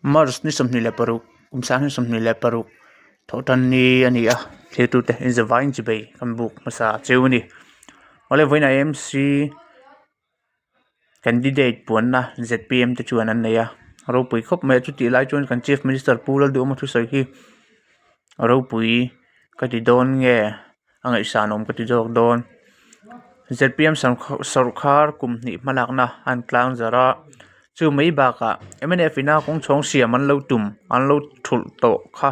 March ni 26 kum 2026 thawhtan ni a ni a thirtute in zavaiin chibei kan buk hmasa cheu a ni awle vawiin ah AMC candidate puanna zpm te chuan an nei a ropui khawp mai a chutih lai chuan kan chief minister Pu Lalduhawma thusawi hi ropui ka ti dawn nge a ngaihsan awm ka ti zawk dawn zpm sawrkhar kum hnih hmalakna an tlang zarh a chu mai bakah mnf in a kawng chhawng siam an lo tum an lo thulh tawh kha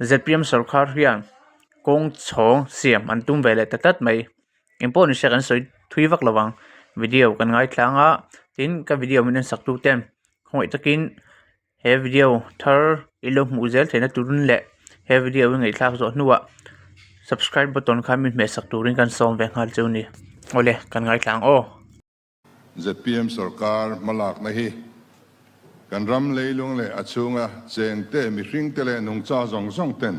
zpm sawrkhar hian kawng chhawng siam an tum ve leh ta tlat mai engpawh ni se kan sawi thui vak lo vang video kan ngaithla ang a tin ka video min en sak tu ten khawngaih takin. He video thar i lo hmuh zel theihna turin leh he video i ngaihthlak zawh hnuah subscribe button kha min hmehsak turin kan sawm ve nghal cheu ni. Awle, kan ngaithla ang aw. Zpm sorkar hmalakna hi kan ram leilung leh a chhunga chengte, mihringte leh nungcha zawng zawng ten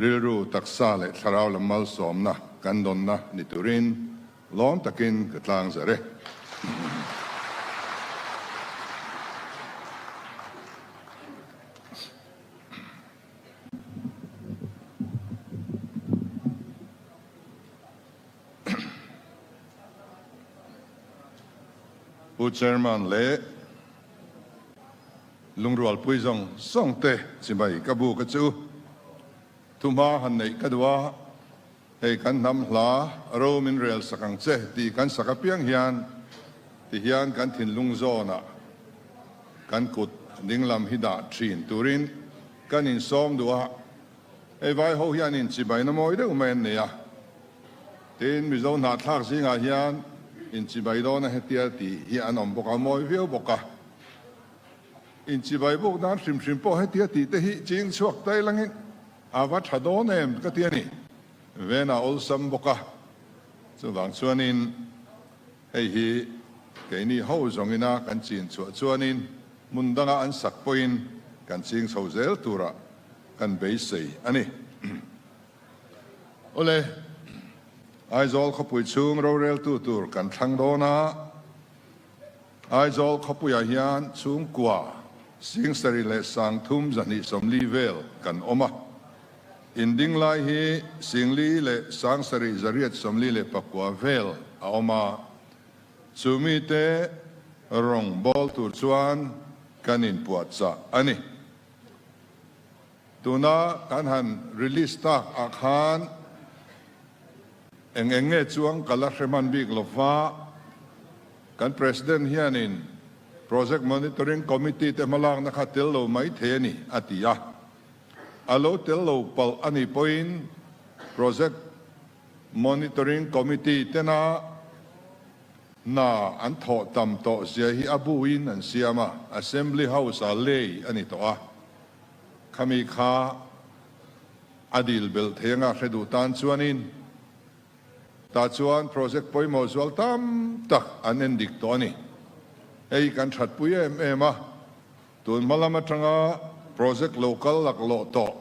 rilru, taksa leh thlarau lam malsawmna kan dawnna ni turin Lawm takin ka tlang zer e. Pu Chairman leh Lungrualpui zawng zawng te chibai ka buk a chu. Thuhma han neih ka duh a. Hei kan hnam hla ro min rel sak ang che tih kan sak apiang hian ti hian kan thinlung zawnah kan kut dinglam hi dah thin turin kan insawm duh a, hei vai ho hian inchibaina mawi deuh mai an nei a, tin Mizo hnahthlak zingah hian inchibai dawna hetia tih hi an awm bawk a, mawi viau bawk a, inchibai bawk nan hrim hrim pawh hetia tih te hi ching chhuak ta ilangin A va tha dawn em ka ti a ni. Ven a awlsam bawk a, chuvang chuanin hei hi keini ho zawngina kan chin chhuah chuanin hmun danga an sak pawhin kan ching chho zel turah kan beisei a ni. Awle, Aizawl khawpui chhung roreltu tur kan thlang dawn a. Aizawl khawpuiah hian chhungkua Singsari leh Sangthum 240 vel kan awm a. Inding lai hi Singli leh Sangsari 849 vel a awm a. Chu mite rawng bawl tur chuan kan inpuahchah a ni. Tuna kan han release tak ah khan eng eng nge chuang ka la hre hman bik lo va, kan President hianin Project Monitoring Committee te hmalakna kha tel lo mai thei a ni a ti a. A lo tel lo palh a nih pawhin Project Monitoring Committee tena hna an thawh tam tawh zia hi a buin an siam a, Assembly House ah lei a ni tawh a. Khami kha a dil belh thei anga hre duh tan chuanin tah chuan project pawimawh zual tam tak an en dik tawh a ni. Hei kan thatpui em em a, tun hma lam atanga project lo kal laklawh tawh,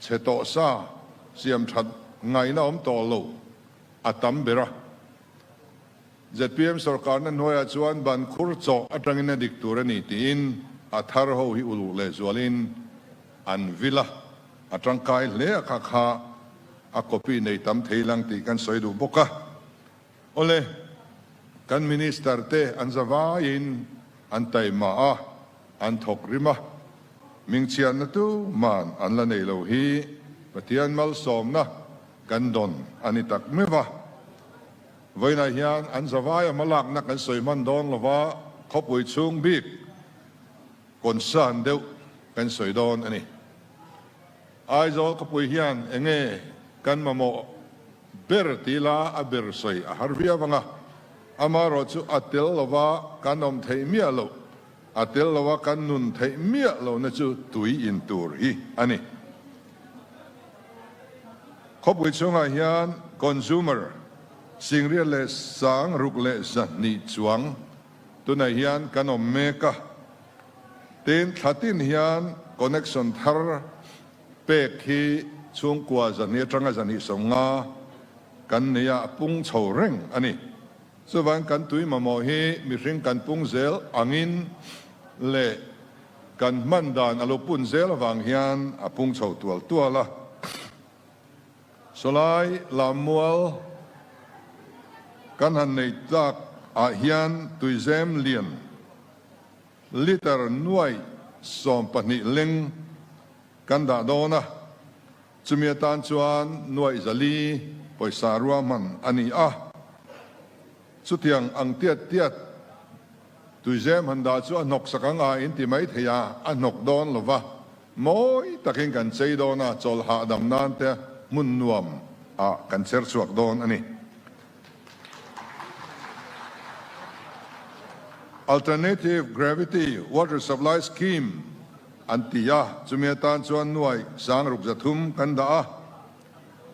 chhe tawh sa, siam that ngaihna awm tawh lo a tam ber a. Zpm sorkarna hnuaiah chuan ban khur chawh atangin a dik tur a ni tiin a thar ho hi uluk lehzualin an vil a, a tangkai hle a kha kha a copy nei tam thei lang tih kan sawi duh bawk a. Awle, kan minister te an zavaiin an taima a, an thawk rim a, mingchhiatna tuman an la nei lo hi Pathian malsawmna kan dawn a ni tak meuh a. Vawiinah hian an zavaia hmalakna kan sawi hman dawn lova khawpui chhung bik concern deuh kan sawi dawn a ni. Aizawl khawpui hian enge kan mamawh ber ti la a ber sawi a har viau ang a, amaherawh chu a tel lova kan awm theih miah loh, a tel lova kan nun theih miah lohna chu tui in tur hi a ni. Khawpui chhungah hian consumer singriat leh sang ruk leh 200 chuang tunah hian kan awm mek a. Tin, thla tin hian connection thar pek hi chhungkua 200 atanga 250 kan nei a, a pung chho reng a ni. Chuvang kan tui mamawh hi mihring kan pung zel angin leh. Kan hman dan a lo pun zel avang hian a pung chho tual tual a. Sawlai Lammual kan han nei tlak ah hian tuizem lian litre nuai 12 leng kan dah dawn a, chumi atan chuan nuai 400 pawisa ruahman a ni a. Chutiang ang tiat tiat tuizem han dah chu a hnawk sak ang a inti mai thei a, a hnawk dawn lo va, mawi takin kan chei dawn a, chawlh hahdam nan te hmun nuam ah kan cher chhuak dawn a ni. Alternative Gravity Water Supply Scheme an ti a, chumi atan chuan nuai 6300 kan dah a.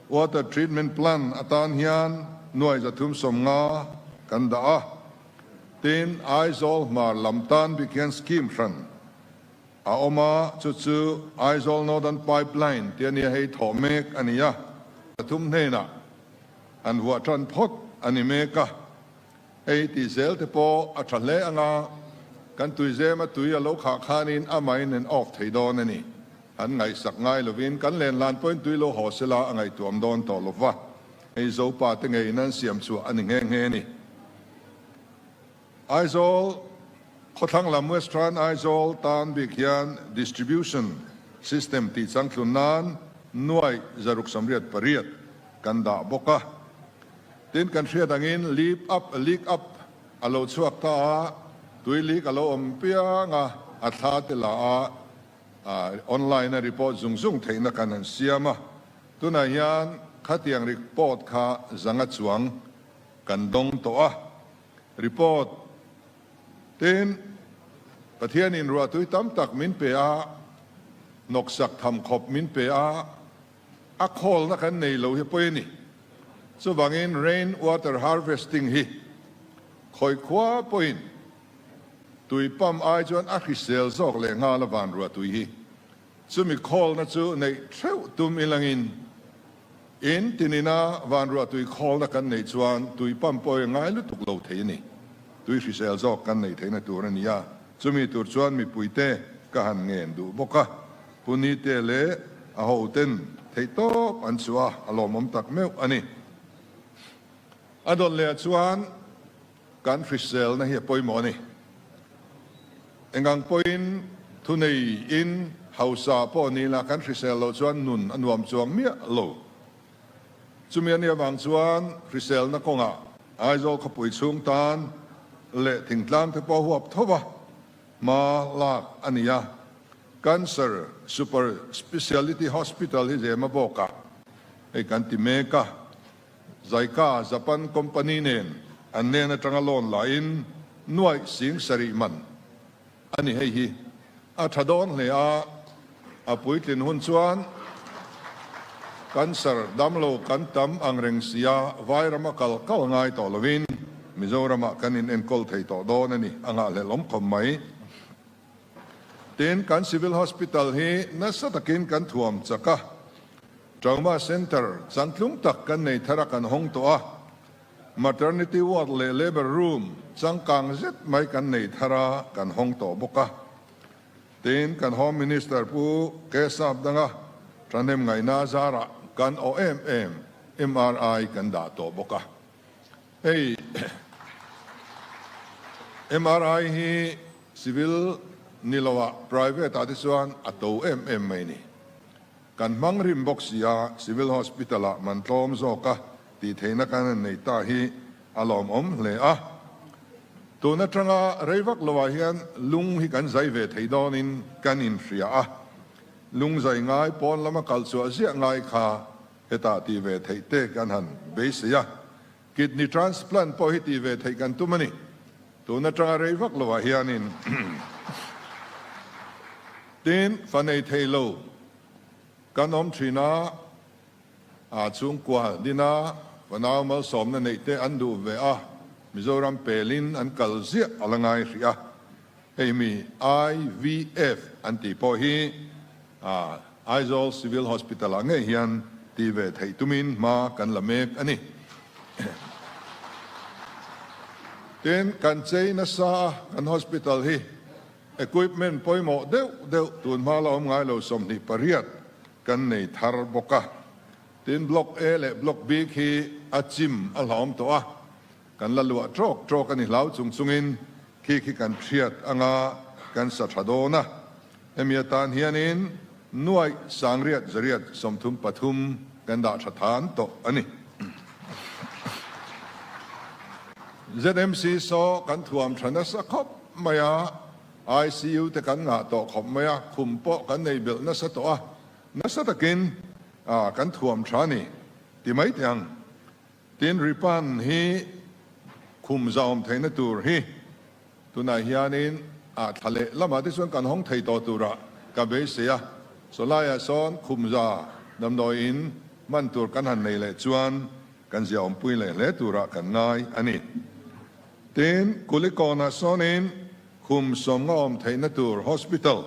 Water Treatment Plant atan hian nuai 350 kan dah a, tin Aizawl hmar lam tan bik hian scheme hran a awm a, chu chu Aizawl Northern Pipeline tih a nia hei thawh mek a ni a, 300 hnenah an vuah tan phawt a ni mek a, hei tih zel te pawh a tha hle ang a, kan tuizema tui a lo khah khanin amahin an off thei dawn a ni. An ngaihsak ngai lovin kan len lan pawhin tui lo haw sela a ngaihtuam dawn tawh lo va, hei Zopa te ngeiin an siam chhuah a ni nghe nghe a ni. Aizawl khawthlang lam Western Aizawl tan bik hian distribution system tih changthlun nan nuai 688 kan dah bawk a. Tin kan hriat angin leap up, leak up a lo chhuak ta a, tui leak a lo awm piang a, a thla te la a, Online a report zung zung theihna kan han siam a, tunah hian khatiang report kha zanga chuang kan dawng tawh a, report tin Pathianin ruahtui tam tak min pe a, hnawksak tham khawp min pe a, a khawlna kan nei lo hi pawi a ni. Chuvangin rain water harvesting hi khawi khua pawhin Tui pump ai chuan a hrisel zawk leh nghal a van ruah tui hi. Chumi khawlna chu neih theuh tum ilangin in tinina van ruah tui khawlna kan neih chuan tui pump pawh hi ngai lutuk lo thei a ni. Tui hrisel zawk kan neih theihna tur a ni a, chumi tur chuan mipuite ka han ngen duh bawk a, Pu Nite leh a hoten theihtawp an chhuah a, a lawmawm tak meuh a ni. A dawt leh ah chuan. Kan hriselna hi a pawimawh a ni. Engang pawhin thunei in hausa pawh ni la kan hrisel loh chuan nun a nuam chuang miah lo. Chumi a nih avang chuan hriselna kawngah Aizawl khawpui chhung tan leh thingtlang te pawh huap tho va hma lak a ni a. Cancer Super Speciality Hospital hi zema bawkah hei kan ti mek a. Zaika Japan company nen an hnen atanga loan la in nuaih 7000 man a ni. Hei hi a tha dawn hle a, a puitlin hun chuan cancer damlo kan tam ang reng sia Vairama kal kal ngai tawh lovin Mizoramah kan in enkawl thei tawh dawn a ni a nghahhlelh awm khawp mai. Tin, kan Civil Hospital hi nasa takin kan thuam chak a, Trauma Centre changtlung tak kan nei thar a kan hawng tawh a, Maternity Ward leh Labour Room changkang zet mai kan nei thar a kan hawng tawh bawk a. Tin, kan Home Minister Pu K Sapdanga thahnem ngaihna zarah kan awh em em MRI kan dah tawh bawk a. Hei MRI hi Civil ni lo ah private ah te chuan a to em em mai ni. Kan hmang rim bawk si a, Civil Hospital ah man tlawm zawk a tih theihna kan han nei ta hi a lawmawm hle a. Tun atanga rei vak lo ah hian lung hi kan zai ve thei dawnin kan inhria a, lung zai ngai pawn lama kal chhuah ziah ngai kha hetah tih ve theih te kan han beisei a. Kidney transplant pawh hi tih ve theih kan tum a ni. Tun atanga rei vak lovah hianin tin fa nei thei lo kan awm thin a, a chhungkua dina fanau malsawmna neih te an duh ve a, Mizoram pelin an kal ziah a la ngai hrih a. Hei mi IVF an tih pawh hi Aizawl Civil Hospital ah ngei hian tih ve theih tumin hma kan la mek a ni. Tin, kan chei nasa a kan hospital hi. Equipment pawimawh deuh deuh tunhma la awm ngai lo 28 kan nei thar bawk a. Tin, Block A leh Block B khi a chim a hlauhawm tawh a, kan la luah trawk trawk a ni hlau chung chungin khi khi kan hriat anga kan sa tha dawn a. Hemi atan hianin nuaih sangriat zariat 33 kan dah tha than tawh a ni. ZMC saw kan thuam tha nasa khawp mai a, ICU te kan ngah tawh khawp mai a, khum pawh kan nei belh nasa tawh a, nasa takin kan thuam tha a ni ti mai teh ang. Tin, Ripan hi khum zahawm theihna tur hi tunah hianin a thla leh lamah te chuan kan hawng thei tawh turah ka beisei a. Sawlaiah sawn khum za damdawi in hman tur kan han nei leh chuan kan ziaawmpui leh hle turah kan ngai a ni. Tin, Kulikawnah sawnin khum sawmnga awm theihna tur hospital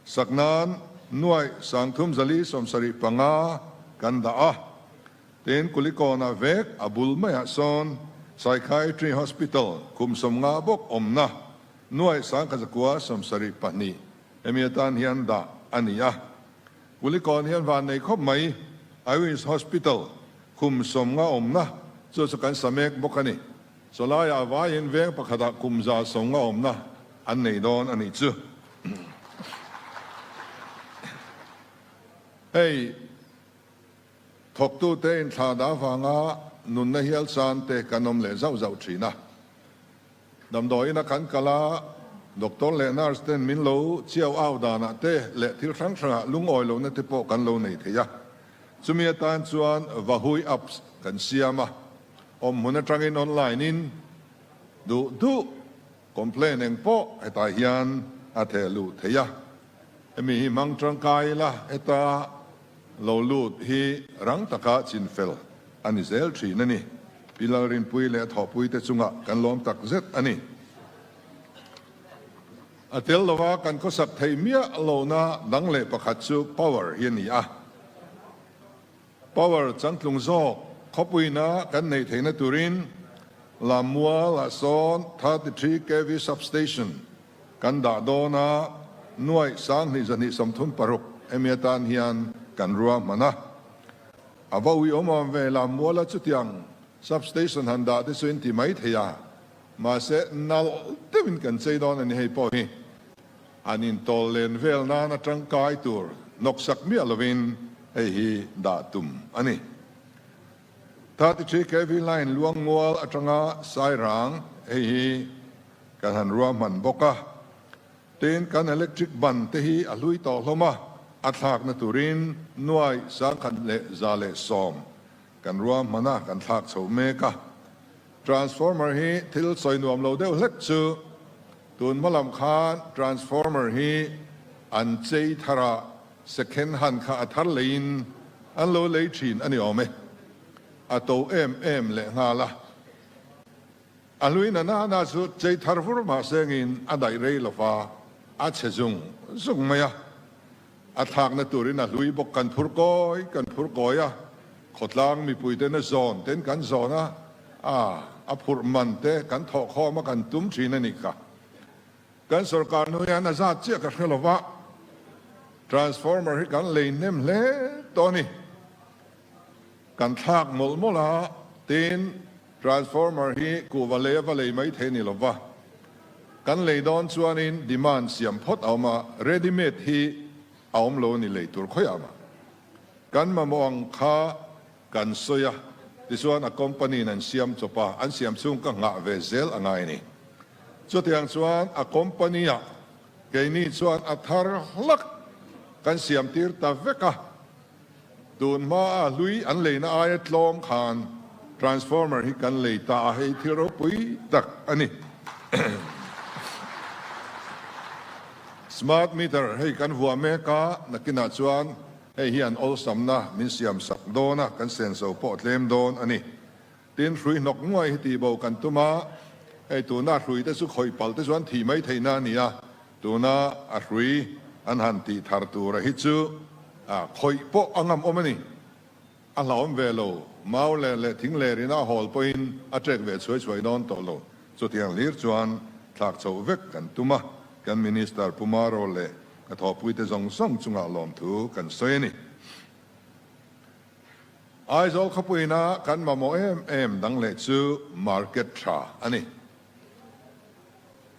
sak nan nuaih 3475 kan dah a. Tin, Kulikawnah vek a bul maiah sawn Psychiatry Hospital kum 50 bawk awmna nuaih 1172 hemi atan hian dah a ni a. Kulikawn hian van nei khawp mai Iwins Hospital kum 50 awmna chu chu kan sa mek bawk a ni. Chawlaiah vaiin veng pakhatah kum 150 awmna an nei dawn a nih chu. Hei. Thawktute inthlah dah avanga nunna hial chan te kan awm leh zauh zauh thin a. Damdawiin a kan kal a, doctor leh nurse ten min lo chiau au danah te leh thil hrang hrangah lungawi lohna te pawh kan lo nei thei a. Chumi atan chuan Vahui apps kan siam a, awmhmun atangin online in duh duh complaint eng pawh hetah hian a theh luh thei a. Hemi hi hmang tangkai ila heta lo lut hi rang taka chinfel a ni zel thin a ni. Pi Lalrinpuii leh a thawhpuite chungah kan lawm tak zet a ni. A tel lova kan khawsak theih miah lohna dang leh pakhat chu power hi a ni a. Power changtlung zawk khawpuina kan neih theihna turin Lammual ah sawn 33 kv substation kan dah dawn a, nuaih 2236 hemi atan hian kan ruahman a. A va ui awm awm ve Lammuala chutiang substation han dah te chu in ti mai thei a, mahse nalh deuhin kan chei dawn a ni hei pawh hi. An intawl len vel nana tangkai tur nawksak miah lovin hei hi dah tum a ni. 33 kv line Luangmual atanga Sairang hei hi kan han ruahman bawk a. Tin, kan electric ban te hi a hlui tawh hlawm a, a thlakna turin nuai 1110 kan ruahman a, kan thlak chho mek a. Transformer hi thil sawi nuam lo deuh hlek chu tun hma lam khan transformer hi an chei thar a, second hand kha a thar leiin an lo lei thin a ni awm e. A to em em leh nghal a. A hlui na na na chu chei thar vur mah sengin a daih rei lo va, a chhe zung zung mai a. A thlakna turin a hlui bawk kan phur kawi kan phur kawi a, khawtlang mipuiten a zawn ten kan zawn a, a a phurh man te kan thawh khawm a kan tum thin a nih kha. Kan sorkar hnu hian a zat chiah ka hre lo va, transformer hi kan lei hnem hle tawh a ni. Kan thlak mawlh mawlh a, tin, transformer hi kuhva lei a va lei mai thei a ni lo va. Kan lei dawn chuanin demand siam phawt a awm a, ready made hi a awm lo a ni lei tur khawiah mah. Kan mamawh ang kha kan sawi a, tichuan a company in an siam chawp a, an siam chhung ka nghah ve zel a ngai a ni. Chutiang chuan a company ah keini chuan a thar hlak kan siam tir ta vek a. Tun hmaa hlui an leina aia tlawm khan transformer hi kan lei ta a, hei thil ropui tak a ni. Smart meter hei kan vuah mek a, nakinah chuan hei hian awlsamna min siam sak dawn a, kan senso pawh tlem dawn a ni. Tin, hrui hnawk nguai hi tihbo kan tum a, hei tuna hrui te chu khawih palh te chuan thih mai theihna a ni a, tuna a hrui an han tih thar tura hi chu khawih pawh a ngam awm a ni. A hlauhawm ve lo, mau leh leh thing ler ina a hawl pawhin a trek ve chhuai chhuai dawn tawh lo, chutiang hlir chuan thlak chhoh vek kan tum a. kan Minister Pu Maro leh ka thawhpuite zawng zawng chungah lawmthu kan sawi a ni. Aizawl khawpuina kan mamawh em em dang leh chu market tha a ni.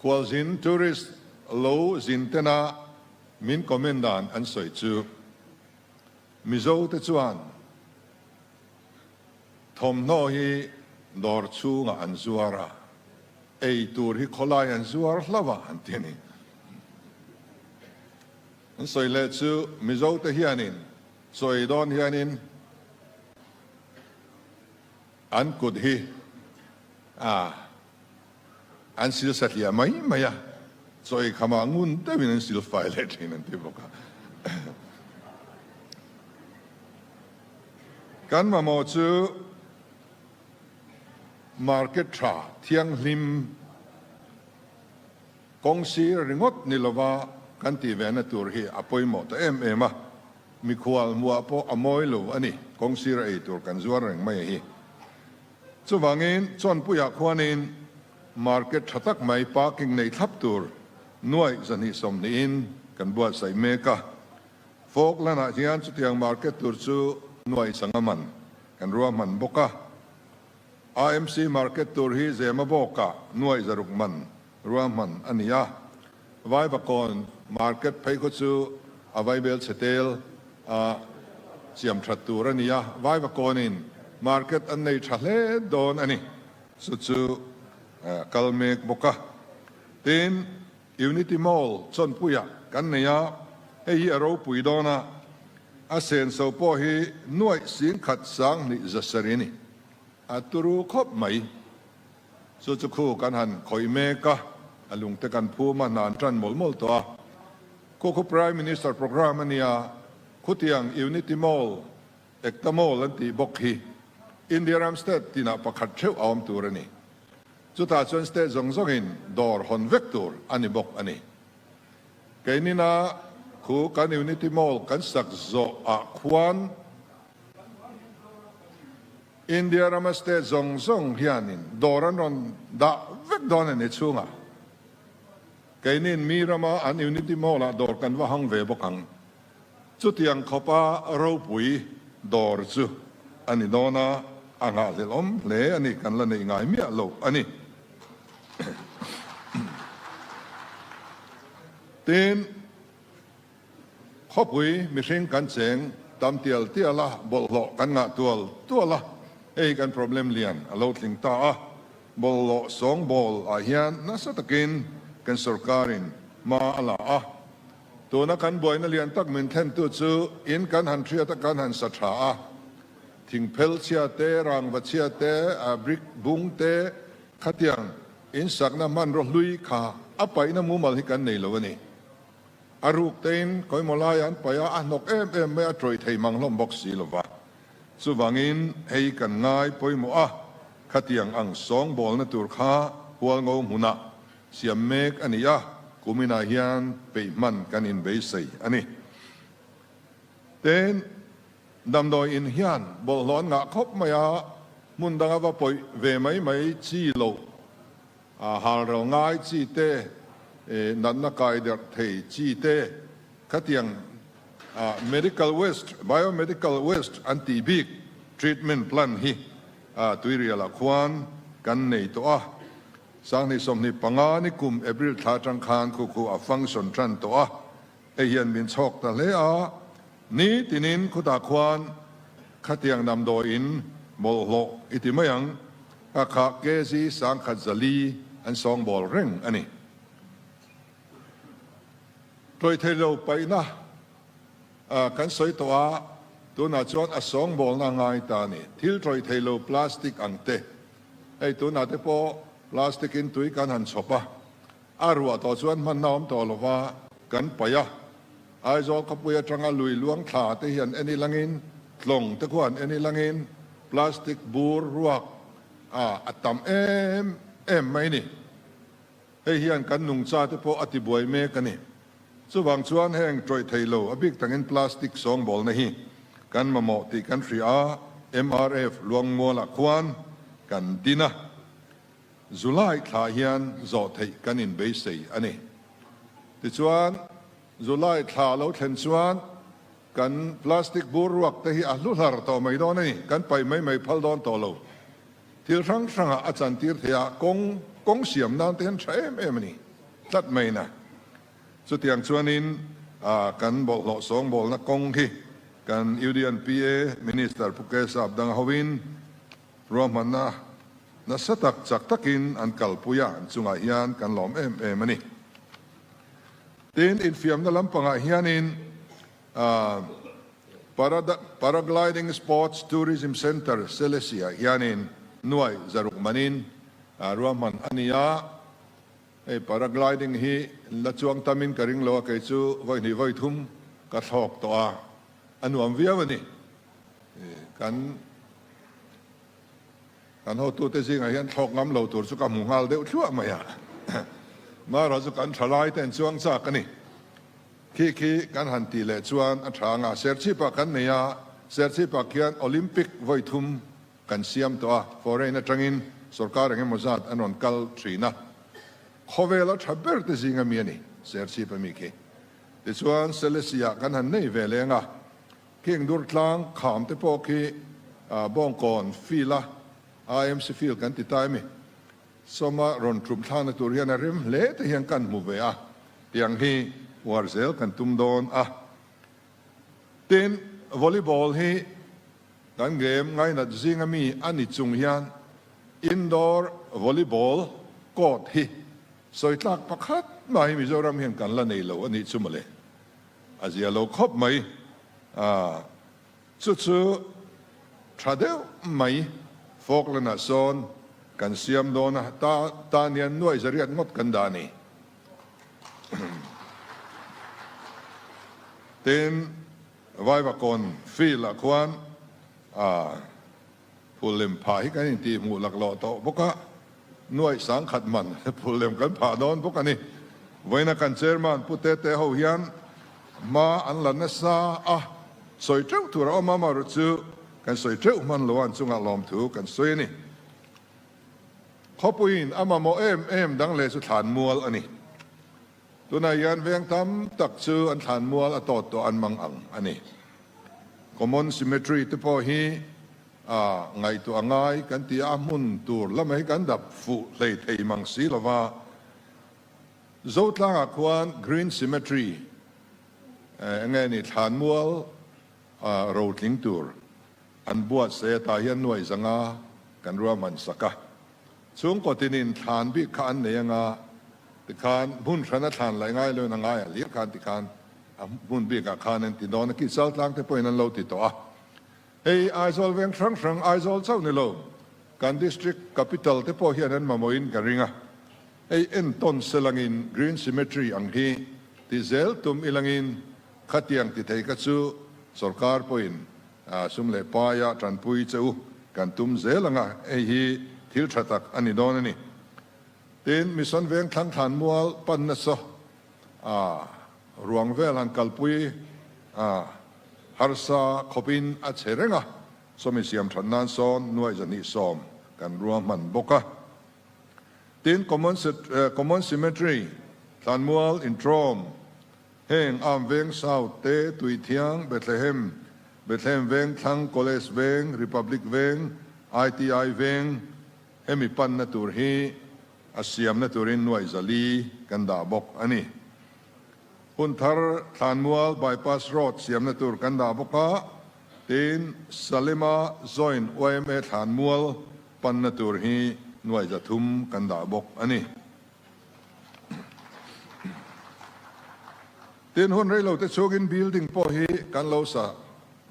Khualzin, tourist, lo zin tena min comment dan an sawi chu Mizo te chuan thawmhnaw hi dawr chhungah an zuar a, ei tur hi khawlai an zuar hlauh a an ti a ni. An sawi leh chu Mizo te hianin sawi dawn hianin an kut hi a an sil satliah mai mai a, chawi khamah ngun deuhin an sil fai leh thin an ti bawk a. Kan mamawh chu market tha thianghlim kawng sir ringawt ni lova kan tih ve na tur hi a pawimawh ta em em a, mikhual hmuah pawh a mawi lo a ni, kawng sira ei tur kan zuar reng mai a hi. Chuvangin Chawnpuiah khuanin market tha tak mai parking nei thlap tur nuaih 220 in kan buatsaih mek a. Falkland-ah hian chutiang market tur chu nuaih sanga man kan ruahman bawk a. AMC market tur hi Zema bawkah nuaih 600 man ruahman a ni a. Vaivakawn market phei khaw chu a vaibel chhe tel a siam that tur a ni a, Vaivakawnin market an nei tha hle dawn a ni. Chu chu kal mek bawk a. Tin, Unity Mall chawnpuiah kan nei a, hei hi a ropui dawn a, a senso pawh hi nuaih 17,200 a ni. A turu khawp mai. Chu chu khu kan han khawih mek a, a lungte kan phum a, hna an tan mawlh mawlh tawh a. Khu khu Prime Minister programme a nia, khutiang Unity Mall, Ekta Mall an tih bawk hi India ram state tinah pakhat theuh a awm tur a ni. Chutah chuan state zawng zawngin dawr hawn vek tur a ni bawk a ni. Keinina khu kan Unity Mall kan sak zawh ah khuan, India rama state zawng zawng hianin dawr an rawn dah vek dawn a ni chhungah. Keinin mi rama an Unity Mall-ah dawr kan va hang ve bawk ang. Chutiang khawpa ropui dawr chu a ni dawn a, a nghahhlelh awm hle a ni, kan la neih ngai miah lo a ni. Tin. Khawpui mihring kan cheng tam tial tial a, bawlhhlawh kan ngah tual tual a, hei kan problem lian a lo tling ta a. Bawlhhlawh sawngbawl ah hian nasa takin kan sorkarin hma a la a. Tuna kan buaina lian tak min thlentu chu in kan han hriat a kan han sa tha a. Thingphel chhia te, rangva chhia te, brick bung te khatiang in sakna hmanraw hlui kha a paihna mumal hi kan nei lo a ni. A ruk tein kawimawh lai an paih a, a hnawk em em mai a, tawih thei mang hlawm bawk si lova. Chuvangin hei kan ngai pawimawh a, khatiang ang sawngbawlna tur kha Hualngo hmunah siam mek a ni a, kuminah hian peih hman kan inbeisei a ni. Tin, damdawi in hian bawlhhlawh an ngah khawp mai a, hmun danga va pawih ve mai mai chi loh A halral ngai chi te, natna kai derh thei chi te, khatiang medical waste, biomedical waste an tih bik treatment plant hi Tuirialah khuan kan nei tawh a. 2025 ni kum April thla atang khan khu khu a function tan tawh a. Hei hian min chhawk ta hle a, ni tinin khutah khuan khatiang damdawiin bawlhhlawh i ti mai ang, ka kha kg 1400 an sawngbawl reng a ni. Tawih thei lo paihna kan sawi tawh a, tunah chuan a sawngbawlna ngai ta a ni. Thil tawih thei lo plastic ang te, hei tunah te pawh plastic in tui kan han chhawp a, A ruah tawh chuan hmanna awm tawh lova kan paih a, Aizawl khawpui atanga lui luang thla te hian en ilangin, tlawng te khuan en ilangin plastic bur ruak a a tam em em mai ni. Hei hian kan nungcha te pawh a ti buai mek a ni. Chuvang chuan heng tawih thei lo a bik tangin plastic sawngbawlna hi kan mamawh tih kan hria a, MRF Luangmualah khuan kan din a. July thla hian zawh theih kan inbeisei a ni. Tichuan, July thla lo thlen chuan kan plastic bur ruak te hi a hlu hlar tawh mai dawn a ni, kan paih mai mai phal dawn tawh lo. Thil hrang hrangah a chantir thei a, kawng kawng siam nan te hian tha em em a ni tlat mai na. Chutiang chuanin kan bawlhhlawh sawngbawlna kawng hi kan UDNPA Minister Pu Kesap dang hovin ruahmanna nasa tak chak takin an kalpui a, an chungah hian kan lawm em em a ni. Tin, infiamna lampangah hianin Paragliding Sports Tourism Centre Selesih-ah hianin nuai zaruk manin ruahman a ni a. Hei paragliding hi la chuang tamin ka ring lo a, kei chu vawi hnih vawi thum ka thlawk tawh a, a nuam viau a ni. Kan kan hotute zingah hian thlawk ngam lo tur chu ka hmu nghal deuh thluah mai a, marawh chu kan thalai te an chuang chak a ni. Khi khi kan han tih leh chuan a tha anga Serchhip-ah kan nei a, Serchhip-ah khian Olympic vawi thum Kan siam tawh a, foreign atangin sorkar eng emaw zat an rawn kal thin a, khawvela tha ber te zinga mi a ni, Serchhip a mi khi. Tichuan Selesih ah kan han nei ve leng a, khing dur tlang kham te pawh khi Bawngkawn field a IMC field kan ti ta emi, sawma rawn tum thlakna tur hian a rem hle te hian kan hmu ve a, tiang hi uar zel kan tum dawn a. Tin, volleyball hi Kan game ngainat zinga mi a ni chung hian indoor volleyball court hi sawi tlak pakhat mah hi Mizoram hian kan la nei lo a nih chu mawle. A zia lo khawp mai. Aaa chu chu tha deuh mai Falkland ah sawn kan siam dawn a, ta tan hian nuai zariat ngawt kan dah a ni. Tin. Vaivakawn field ah khuan phul lem phah hi kan intih hmuh laklawh tawh bawk a, nuaih sangkhat man phul lem kan phah dawn bawk a ni. Vawiina kan chairman Pu Tete ho hian hma an la nasa a, sawi teuh tur a awm a, amaherawh chu kan sawi teuh hman lo a, an chungah lawmthu kan sawi a ni. Khawpuiin a mamawh em em dang leh chu thlanmual a ni. Tunah hian veng tam tak chu an thlanmual a tawt tawh an mang ang a ni. Common Cemetery te pawh hi a ngaihtuah ngai kan ti a, a hmun tur lamah hi kan dap fuh hlei thei mang si lo va. Zotlangah khuan Green Cemetery eng nge ni thlanmual rotling tur an buatsaih a, tah hian nuaih zanga kan ruahman sak a. Chhungkaw tinin thlan bik kha an nei anga tikhan hmun hrana thlan laih ngai loin a ngai a hlir khan tikhan a hmun bikah khan an ti dawn a, ki Chaltlang te pawhin an lo ti tawh a. Hei Aizawl veng hrang hrang Aizawl chauh ni lo kan district capital te pawh hian an mamawhin ka ring a, hei entawn selangin Green Cemetery ang hi ti zel tum ilangin khatiang ti thei kha chu sorkar pawhin Sum leh paia tanpui che u kan tum zel ang a, hei hi thil tha tak a ni dawn a ni. Tin, Mission Veng Thlangthlan mual pan nasa a ruang vel han kalpui a harsa khawpin a che reng a, sawmi siam that nan sawn nuaih 210 kan ruahman bawk a. Tin, Common Cemetery Thlanmual Intrawm Heng Arm Veng South te, Tuithiang, Bethlehem, Bethlehem Veng Thlang, College Veng, Republic Veng, ITI Veng, hemi panna tur hi a siamna turin nuaih zali kan dah bawk a ni. Hunthar Thlanmual Bypass Road siamna tur kan dah bawk a, tin Salima Joint yma Thlanmual panna tur hi nuaih 300 kan dah bawk a ni. Tin, hun reilo te chhungin building pawh hi kan lo sa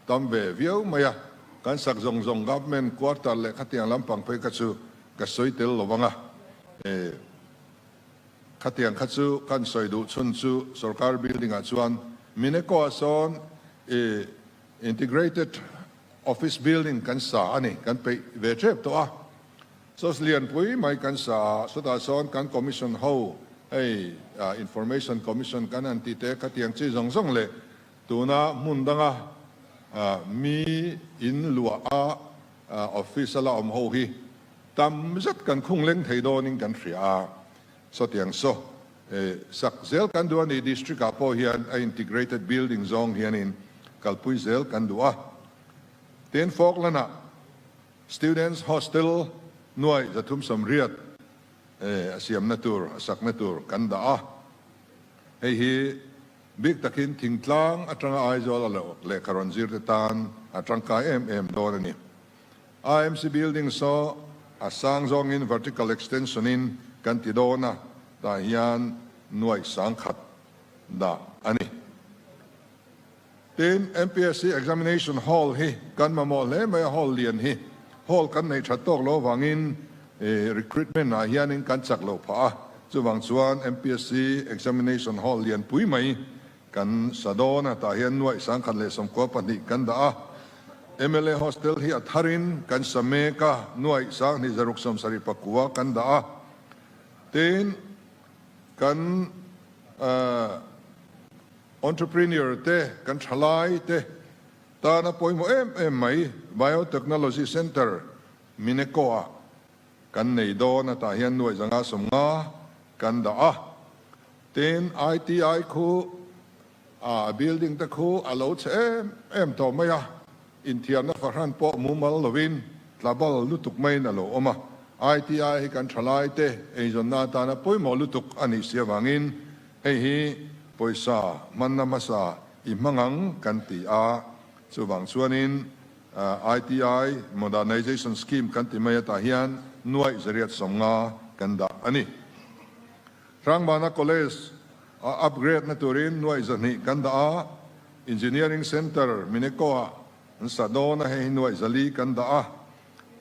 tam ve viau mai a, kan sak zawng zawng government quarter leh khatiang lampang phei kha chu ka sawi tel lo vang a, e khatiang kha chu kan sawi duh chhun chu sorkar building ah chuan Mineco ah sawn e integrated office building kan sa a ni, kan peih ve tep tawh a. Church lianpui mai kan sa a, chutah sawn kan commission ho hei information commission kan han tih te khatiang chi zawng zawng leh tuna hmun danga mi in luah a office a la awm ho hi tam zet kan khung leng thei dawnin kan hria a, sawtiang saw. Sak zel kan duh a ni, District ah pawh hian a integrated building zawng hianin kalpui zel kan duh a. Tin, Falkland ah Students Hostel nuai 380 a siamna tur, a sakna tur kan dah a. Hei hi bik takin thingtlang atanga Aizawl a lehkha rawn zir te tan a tangkai em em dawn a ni. IMC building saw a sang zawngin vertical extension in kan ti dawn a, tah hian nuaih 10,000 dah a ni. Tin, MPSC examination hall hi kan mamawh hle mai a, hall lian hi hall kan neih that tawk lo avangin recruitment ah hianin kan chak loh phah a, chuvang chuan MPSC examination hall lian pui mai Kan sa dawn a, tah hian nuaih 1192 kan dah a. Mla Hostel hi a tharin kan sa mek a, nuaih 2679 kan dah a. Tin, kan entrepreneur te, kan thalai te tana pawimawh em em mai Biotechnology Centre Mineko ah kan nei dawn a, tah hian nuaih 550 kan dah a. Tin, ITI khu a building te khu a lo chhe em em tawh mai a, inthiamna fahran pawh mumal lovin tlabal lutuk maiin a lo awm a. ITI hi kan thalai te eizawnna atana pawimawh lutuk a nih si avangin hei hi pawisa hmanna hmasa i hmang ang kan ti a, chuvang chuanin ITI Modernization Scheme kan ti mai atah hian nuaih 850 kan dah a ni. Hrangbana College a upgrade na turin nuaih 200 kan dah a, Engineering Centre Mineko ah an sa dawn a, hei hi nuaih 400 kan dah a.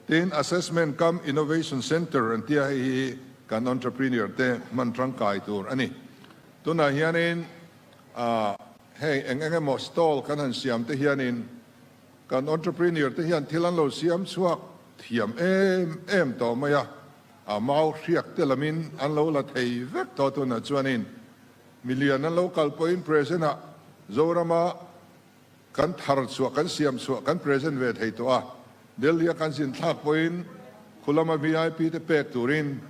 Tin, Assessment cum Innovation Centre an tia hei hi kan entrepreneur te hman tangkai tur a ni. Tunah hianin heng eng eng emaw stall kan han siam te hianin kan entrepreneur te hian thil an lo siam chhuak thiam em em tawh mai a. A mau hriak te lamin an lo la thei vek tawh tunah chuanin milian an lo kal pawhin present ah Zorama kan thar chhuah kan siam chhuah kan present ve thei tawh a, Delhi a kan zin thlak pawhin khulama vip te pek turin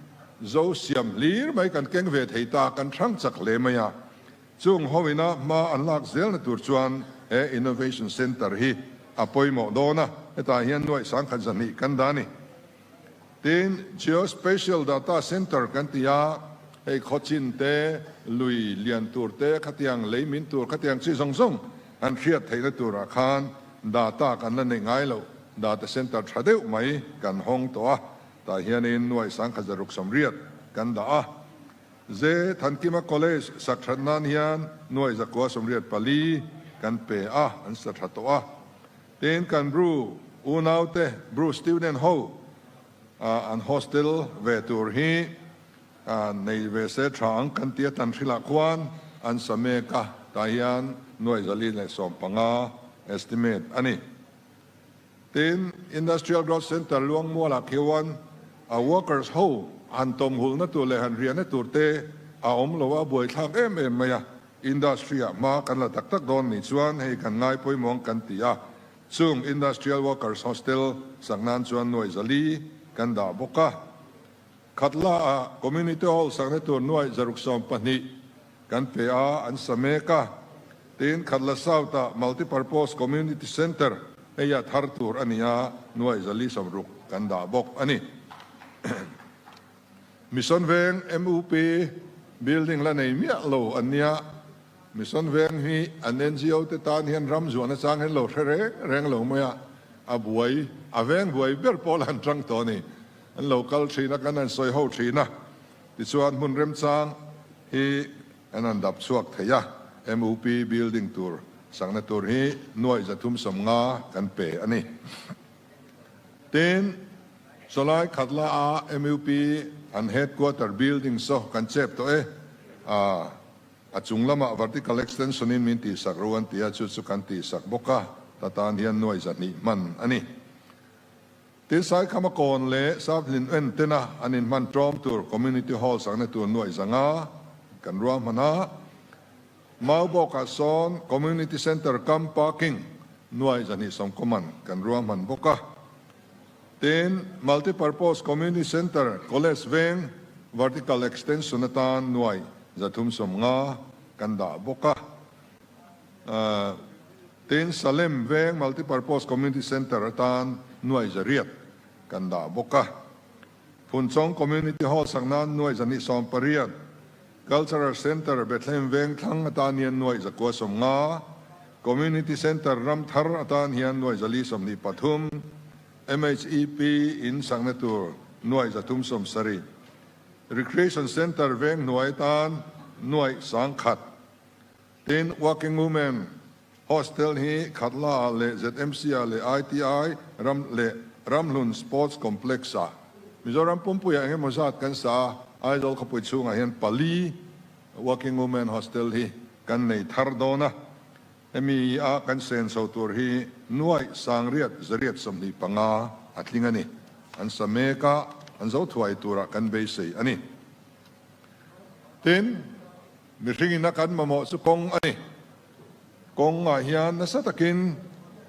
Zo siam hlir mai kan keng ve thei ta kan hrang chak hle mai a, chung ho ina hma an lak zelna tur chuan he Innovation Centre hi a pawimawh dawn a, hetah hian nuaih 1100 kan dah a ni. Tin, Geospatial Data Centre kan ti a, hei khawchin te, lui lian tur te, khatiang lei min tur khatiang chi zawng zawng an hriat theihna turah khan data kan la neih ngai loh data centre tha deuh mai kan hawng tawh a, tah hianin nuaih 1680 kan dah a. Ze Thankima College sak that nan hian nuaih 984 kan pe a, an sa tha tawh a. Tin, kan Bru unaute, Bru student ho an hostel ve tur hi nei ve se tha ang kan tia tan hrilah khuan an sa mek a, tah hian nuaih 415 estimate a ni. Tin, Industrial Growth Centre Luangmualah khian a workers ho han tawmhulna tur leh han riahna tur te a awm lo a, buaithlak em em mai a. Industry ah hma kan la tak tak dawn nih chuan hei kan ngai pawimawh ang kan ti a, chung Industrial Workers Hostel sak nan chuan nuaih 400 kan dah bawk a. Khatla ah Community Hall sakna tur nuaih 612 kan pe a, an sa mek a. Tin, Khatla South ah Multipurpose Community Centre hei a thar tur a ni a, nuaih 460 kan dah bawk a ni. Mission Veng MUP building la nei miah lo an nia. Mission Veng hi an NGO te tan hian ram zuahna chang hian lo hre reng reng lo mai a, a buai, a veng buai ber pawh la an tang tawh a ni. An lo kal thin a, kan han sawi ho thin a, tichuan hmun remchang hi an han dap chhuak thei a, MUP building tur sakna tur hi nuaih 350 kan pe a ni. Tin, sawlai Khatla a MUP an headquarter building saw kan chep tawh e, a a chung lamah vertical extension in min tihsak ro an ti a, chu chu kan tihsak bawk a, ta tan hian nuaih 200 hman a ni. Tin, Saikhama kawn leh Savlin en tena an inhman ṭawm tur community hall sakna tur nuaih 500 kan ruahman a. Maubawkah sawn Community Centre cum Parking nuai 220 man kan ruahman bawk a. Tin, Multipurpose Community Centre College Veng Vertical Extension atan nuai. 350 kan dah bawk a. Tin, Salem Veng Multipurpose Community Centre atan nuai 800 kan dah bawk a. Phunchawng Community Hall sak nan nuai 280, Cultural Centre Bethlehem Veng thlang atan hian nuai 950, Community Centre Ramthar atan hian nuai 423, MHEP in sakna tur nuai 370, Recreation Centre Veng hnuai atan nuai 1000. Tin, Working Women Hostel hi Khatla ah leh ZMC ah leh ITI ram leh Ramhlun Sports Complex ah Mizoram pumpuiah eng emaw zat kan sa a, Aizawl khawpui chhungah hian pali Working Women Hostel hi kan nei thar dawn a, hemi a kan senso tur hi nuaih 825 a tling a ni. An sa mek a, an zo thuai turah kan beisei a ni. Tin, mihring ina kan mamawh chu kawng a ni. Kawngah hian nasa takin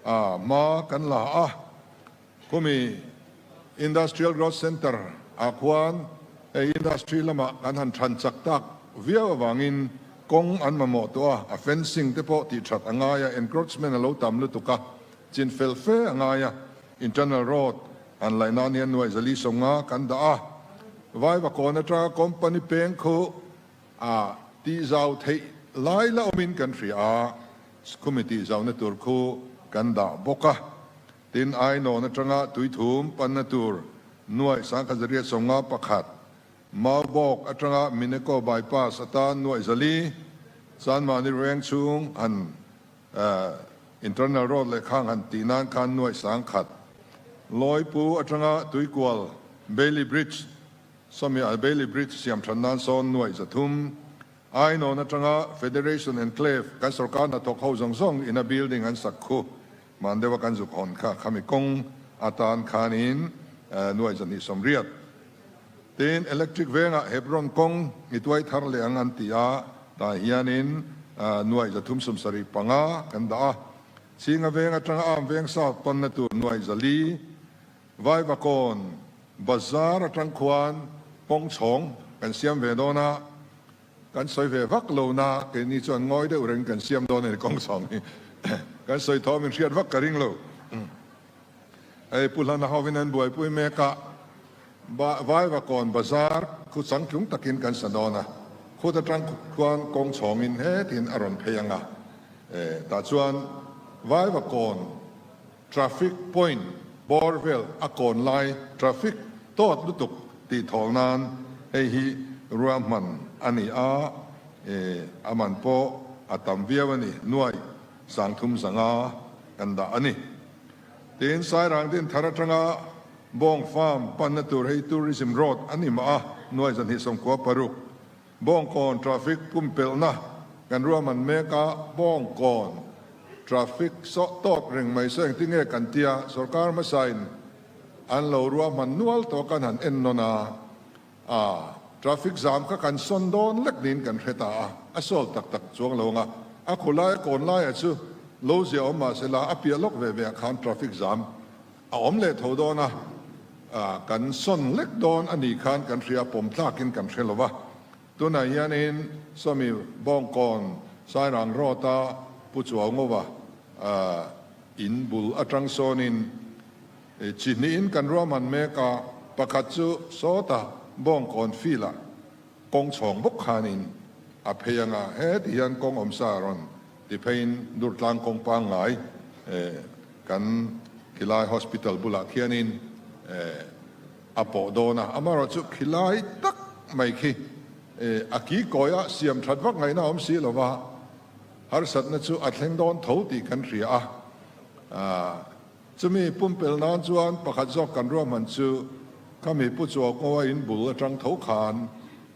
a hma kan la a, khumi Industrial Growth Centre ah khuan hei industry lamah kan han than chak tak viau avangin kawng an mamawh tawh a, a fencing te pawh tih that a ngai a, encroachment a lo tam lutuk a, chin fel fe a ngai a, internal road han laih nan hian nuai 450 kan dah a, Vaivakawn atanga company peng khu A tihzau theih lai la awmin kan hria a, khumi tihzauna tur khu kan dah bawk a. Tin, Ainawn atanga Tuithum panna tur nuaih 1851, Maubawk atanga Mineko Bypass atan nuaih 400, Chanmahni Reng chhung han Internal Road leh khang han tih nan khan nuaih 1000, Lawipu atanga Tuikual Bailey Bridge Sawmi a Bailey Bridge siam than nan sawn nuaih 300, Ainawn atanga Federation Enclave kan sorkar hnathawk ho zawng zawng ina building an sak khu man deuha kan zuk hawn kha khami kawng atan khanin nuaih 280. Tin, Electric vengah Hebron kawng i tuai thar leh ang an ti a, tah hianin nuaih 375 kan dah a. Chhinga veng atanga Arm veng South panna tur nuaih 400, Vaivakawn Bazar atang khuan kawng chhawng kan siam ve dawn a, kan sawi ve vak lo na, keini chuan ngawi deuh reng kan siam dawn a ni kawng chhawng hi. Kan sawi thawm in hriat vak ka ring lo. Hei Pu Hlana hovin an buaipui mek a, Vaivakawn Bazar khu changtlung takin kan sa dawn a, khut atang khuan kawng chhawngin hetin a rawn phei ang a, tah chuan Vaivakawn Traffic point bawr vel a kawn lai traffic tawt lutuk tih thawl nan hei hi ruahman a ni a, a man pawh a tam viau a ni, nuai 350 kan dah a ni. Tin, Sairang din thar atanga Bawng Farm panna tur hei Tourism Road a ni mah a, nuai 296. Bawngkawn traffic pumpelhna kan ruahman mek a, Bawngkawn traffic sawh tawt reng mai se engtin nge kan tia sorkar hmasain an lo ruahman nual tawh kan han en nawn a, a traffic zam kha kan sawn dawn lek niin kan hre ta a, a sawl tak tak chuang lo ang a, a khulai a kawn laiah chu lo zia awm mah se la a piah lawk ve ve ah khan traffic zam A awm leh tho dawn a, kan sawn lek dawn a nih khan kan hria, pawm tlakin kan hre lo va. Tunah hianin Sawmi Bawngkawn Sairang Road-a Pu Chuaungova in bul atang sawnin chi hnihin kan ruahman mek a, pakhat chu sawta Bawngkawn field-ah kawng chhawng bawk khanin a phei ang a, heti hian kawng awmsa rawn ti pheiin Durtlang kawng pangngai Kan khilai hospital bulah khianin a pawh dawn a, amaherawhchu khilai tak mai khi a ki kawia siam that vak ngaihna a awm si lo va, harsatna chu a thleng dawn tho tih kan hria a. Chumi pumpelh nan chuan pakhat zawk kan ruahman chu khami Pu Chuaukawa in bul atang tho khan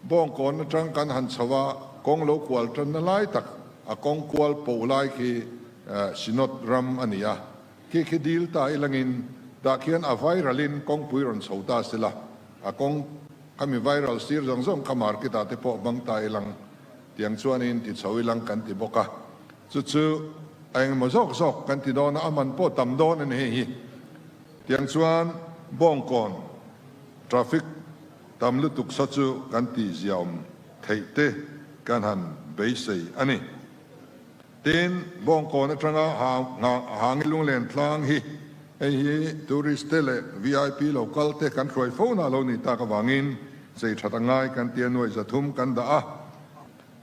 Bawngkawn atang kan han chho a, kawng lo kual tanna lai tak a kawng kual poh lai khi Synod ram a ni a, khi khi dil ta ilangin tah khian a viral in kawngpui rawn chho ta sela, a kawng khami viral sir zawng zawng kha market ah te pawh hmang ta ilang tiang chuanin ti chho ilang kan ti bawk a, chu chu a engemaw zawk zawk kan ti dawn a, a man pawh tam dawn a ni hei hi. Tiang chuan Bawngkawn traffic tam lutuk saw chu kan tih ziaawm theih te. kan han beisei a ni. Tin, Bawngkawn atanga Hangi Lunglen tlang hi hei hi tourist te leh vip lo kal te kan hruai fo na lo nih tak avangin chei that a ngai kan tia nuai 300 kan dah a.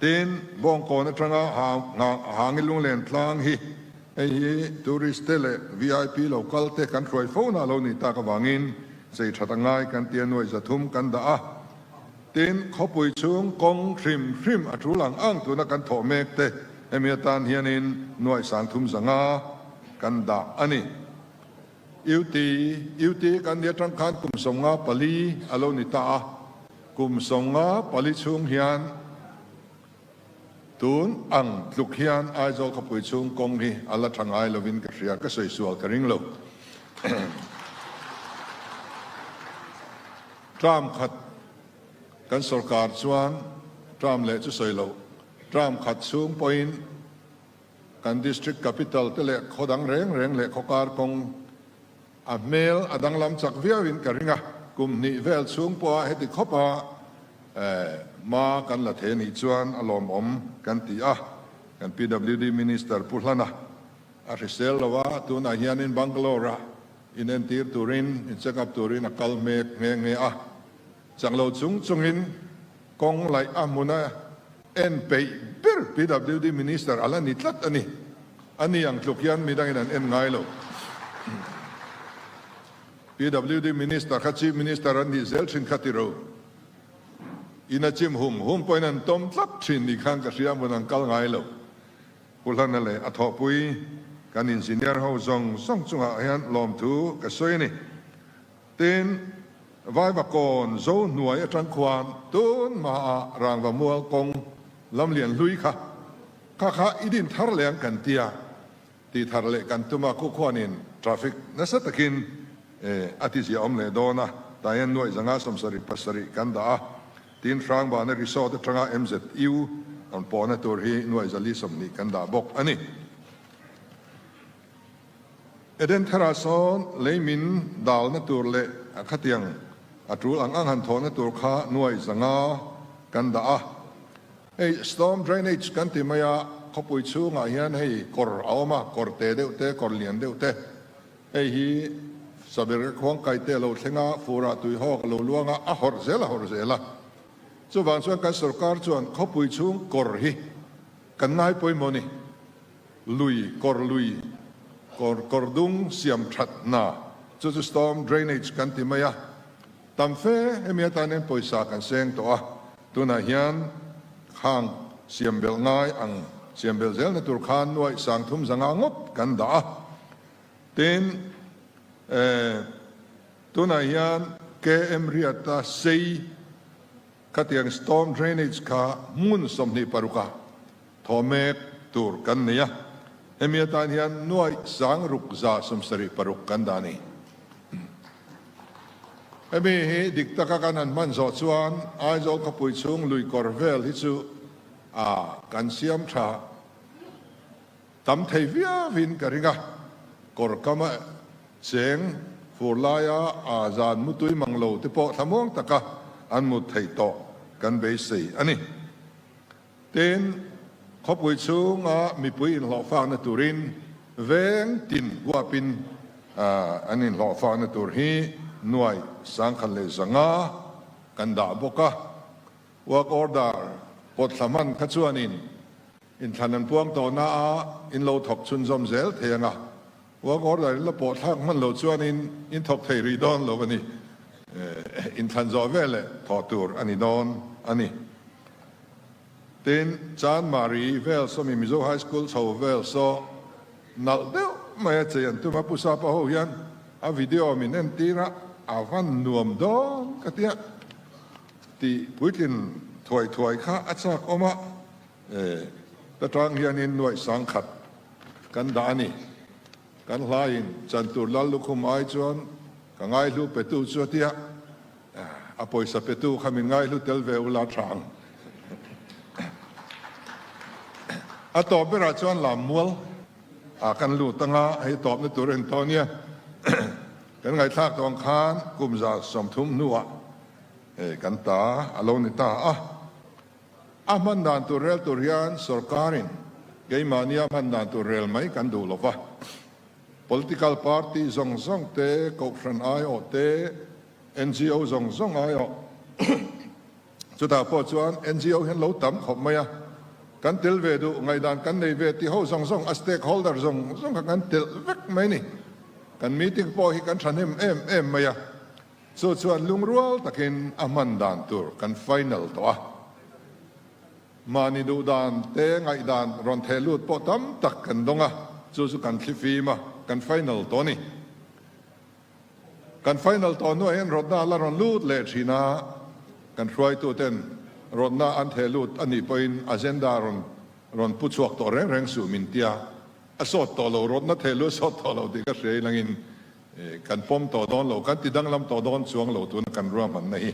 Tin, Bawngkawn atanga Hangi Lunglen tlang hi hei hi tourist te leh vip lo kal te kan hruai fo na lo nih tak avangin chei that a ngai kan tia nuai 300 kan dah a. Tin, khawpui chhung kawng hrim hrim a tul ang ang tuna kan thawh mek te hemi atan hianin nuaih 3500 kan dah a ni. UT, UT kan ni atang khan kum 54 a lo ni ta a, kum 54 chhung hian tun ang tluk hian Aizawl khawpui chhung kawng hi a la tha ngai lovin ka hria, ka sawi sual ka ring lo. Term khat kan sorkar chuan term leh chu sawi loh, term khat chhung pawhin kan district capital te leh khaw dang reng reng leh khaw kar kawng a hmel a danglam chak viauin ka ring a, kum hnih vel chhung pawha heti khawpa hma kan la thei anih chuan a lawmawm kan ti a, kan PWD Minister Pu Hlana a hrisel lo a, tunah hianin Bangalore-ah Inentir turin, in check up turin a kal hmek nghe nghe a. Chak lo chung chungin kawng laih a hmuna en peih ber PWD Minister a la ni tlat a ni. A ni ang tluk hian midangin an en ngai lo. PWD Minister kha Chief Minister an nih zel thin kha ti ro. In a chim hum hum pawhin an tawm tlat thin ni khan ka hria hmun an kal ngai lo. Pu Hlana leh a thawhpui kan engineer ho zawng zawng chungah hian lawmthu ka sawi a ni. Tin, Vaivakawn zo hnuai atang khuan tun hmaah Rangva mual kawng lam lian hlui kha kha kha i din thar leh ang kan tia, tih thar leh kan tum a, khu khuanin traffic nasa takin a tizia awm leh dawn a, tah hian nuaih 577 kan dah a. Tin, Hrangbana Resort atanga MZU an pawhna tur hi nuaih 420 kan dah bawk a ni. Eden Tharah sawn lei min dalna tur leh a khatiang a tul ang ang han thawhna tur kha nuaih 500 kan dah a. Hei storm drainage kan ti mai a, khawpui chhungah hian hei kawr a awm a, kawr te deuh te, kawr lian deuh te. Hei hi Saber ka khuang kai te a lo thleng a, furah tuihawk a lo luang a, a hawrh zel a hawrh zel a. Chuvang chuan kan sorkar chuan khawpui chhung kawr hi kan ngai pawimawh a ni. Lui, kawr lui, kawr kawr dung siam that hna, chu chu storm drainage kan ti mai a. Tam fe hemi atan hian pawisa kan seng tawh a, tunah hian khang siam belh ngai ang siam belh zelna tur khan nuaih 3,500 ngawt kan dah a. Tin, tunah hian KM Riata sei khatiang storm drainage kha hmun 26 a thaw mek tur kan nei a, hemi atan hian nuaih 676 kan dah a ni. Hemi hi dik taka kan han hman zawh chuan Aizawl khawpui chhung lui kawr vel hi chu a kan siam tha. Tam thei viauin ka ring a, kawr kama cheng fur laia a zan mutui mang lo te pawh thlamuang taka an mut theih tawh kan beisei a ni. Tin, khawpui chhunga mipui inhlawhfakna turin veng tin huapin an inhlawhfakna tur hi nuaih 1150 kan dah bawk a. Work order pawt thla hman kha chuanin Inthlan an puang tawh na a, in lo thawk chhunzawm zel thei ang a. Work order in la pawh thlak hman lo chuanin in thawk thei rih dawn lo a ni. Inthlan zawh veleh thawh tur a ni dawn a ni. Tin, Chanmari vel saw mi Mizo High School chho vel saw nalh deuh mai a chei an tum a, Pu Sapa ho hian a video min entir a, a van nuam dawn ka tia tih puitlin thuai thuai kha a chak awm a. E, ta tang hianin nuaih 10,000 kan dah a ni. Kan hlaiin chantur lal lukhum ai chuan ka ngaihlu petu chu a tia, a pawisa petu kha min ngaihlu tel ve ula tha ang. A tawp berah chuan lam mual ah kan lut anga, hei tawpna tur en tawh nia. Kan ngaihthlak tawh ang khan kum 130 hnuah kan ta a lo ni ta a. A hman dan tur rel tur hian sorkarin keimahnia hman dan tur rel mai kan duh lo va. Political party zawng zawng te, kohhran aiawh te, ngo zawng zawng aiawh chutah pawh chuan ngo hian lo tam khawp mai a, kan tel ve duh, ngaihdan kan nei ve tih ho zawng zawng a stakeholder zawng zawng kha kan telh vek mai ni. Kan meeting pawh hi kan thahnem em em mai a. Chu chuan lungrual takin a hman dan tur kan final tawh a. Mahni duh dan te ngaihdan rawn theh lut pawh tam tak kan dawng a, chu chu kan thlifim a, kan final tawh a ni. Kan final tawh hnuah hian rawtna a la rawn lut leh thin a, kan hruaituten rawtna an theh lut a nih pawhin agenda rawn rawn pu chhuak tawh reng reng suh min tia, a sawt tawh lo, rawtna theh lut a sawt tawh lo tih ka hria ilangin Kan pawm tawh dawn lo, kan ti danglam tawh dawn chuang lo tuna kan ruahmanna hi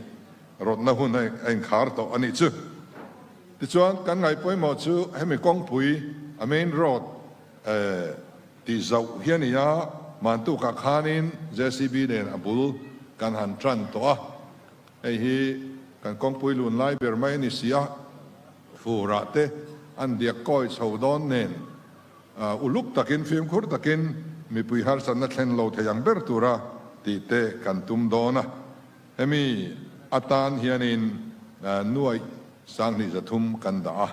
rawtna hun a inkhar tawh a nih chu. Tichuan, kan ngaihpawimawh chu hemi kawngpui, a main road, tih zauh hi a ni a, Mantukah khanin JCB nen a bul kan han tan tawh a, hei hi kan kawngpui lun lai ber mai a ni si a, furah te an diak kawi chho dawn nen, Uluk takin, fimkhur takin mipui harsatna thlen lo thei ang ber tura tih te kan tum dawn a. Hemi atan hianin nuaih sanghnih 300 kan dah a.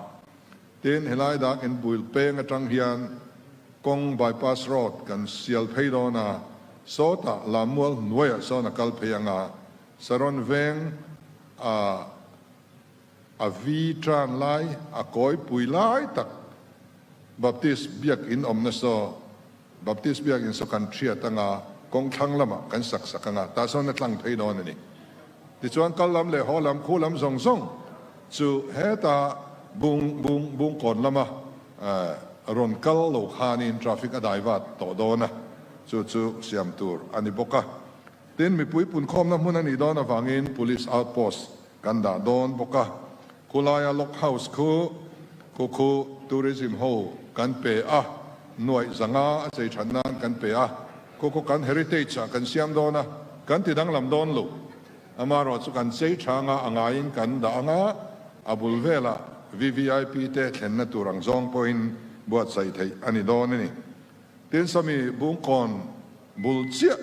Tin, helai dak inbuil peng atang hian kawng bypass road kan sial phei dawn a, sawtah Lammual hnuaiah sawn a kal phei ang a, Saron veng a A vi tan lai, a kawi pui lai tak Baptist biakinn awmna saw, Baptist biakinn saw kan thiat anga kawng thlang lamah kan sak sak anga tah sawn a tlang phei dawn a ni. Tichuan kal lam leh haw lam, khu lam zawng zawng chu heta bung bung bungkawn lama rawn kal lo khanin traffic a dai vat tawh dawn a, chu chu siam tur a ni bawk a. Tin, mipui punkhawmna hmun a nih dawn avangin Police outpost Kan dah dawn bawk a, khulaia Log House khu khu khu tourism ho kan pe a, nuaih zanga a chei that nan kan pe a, khu khu kan heritage ah kan siam dawn a, kan ti danglam dawn lo. Amaherawh chu kan chei tha anga a ngaiin kan dah anga, a bul velah VVIP te thlenna tur ang zawng pawhin buatsaih theih a ni dawn a ni. Tin, sawmi Bungkawn bul chiah.